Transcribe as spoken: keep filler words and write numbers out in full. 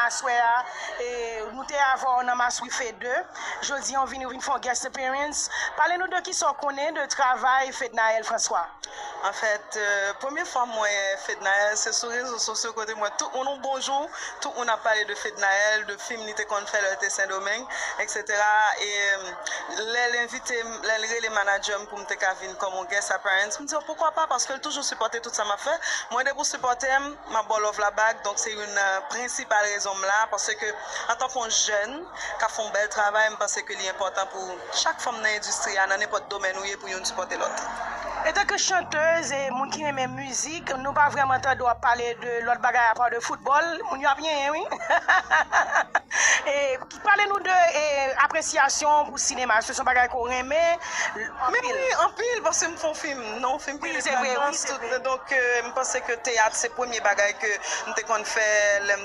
Aswè a, e, nou te avè w nan Maswife de. Jodi a, w vini, w vin fè yon guest appearance. Pale nou de kisa w konnen de travay Fednaelle François. Anfèt, premye fwa m wè Fednaelle, se sou rezo sosyo kote m wè tout moun, yon bon jou, tout moun ap pale de Fednaelle, de fim li te konn fè lè l te Sendomeng, etsetera. E lè l envite m, lè l rele manadjè m pou m te ka vin kòm yon guest appearance, m di, poukwa pa, paske l toujou sipòte tout sa m ap fè. Mwen, depi w sipòte m, m ap ba w love la back. Donk, se youn nan prensipal rezon m la, paske antanke yon jèn k ap fè yon bèl travay, m panse ke li enpòtan pou chak fanm nan endistri a, nan nenpòt domèn ou ye, pou youn sipòte lòt. Etanke chantèz e moun ki renmen mizik, nou pa vrèman tande w ap pale de lòt bagay apa de foutbòl. Moun yo ap yenyen, wi. E pale nou de e, apresyasyon pou sinema. Se yon bagay ke w renmen. Men wi, anpil, paske m fè yon fim, non, yon fim ki ret ladan, tout. Donk, euh, m panse ke teyat se premye bagay ke m te konn fè lè m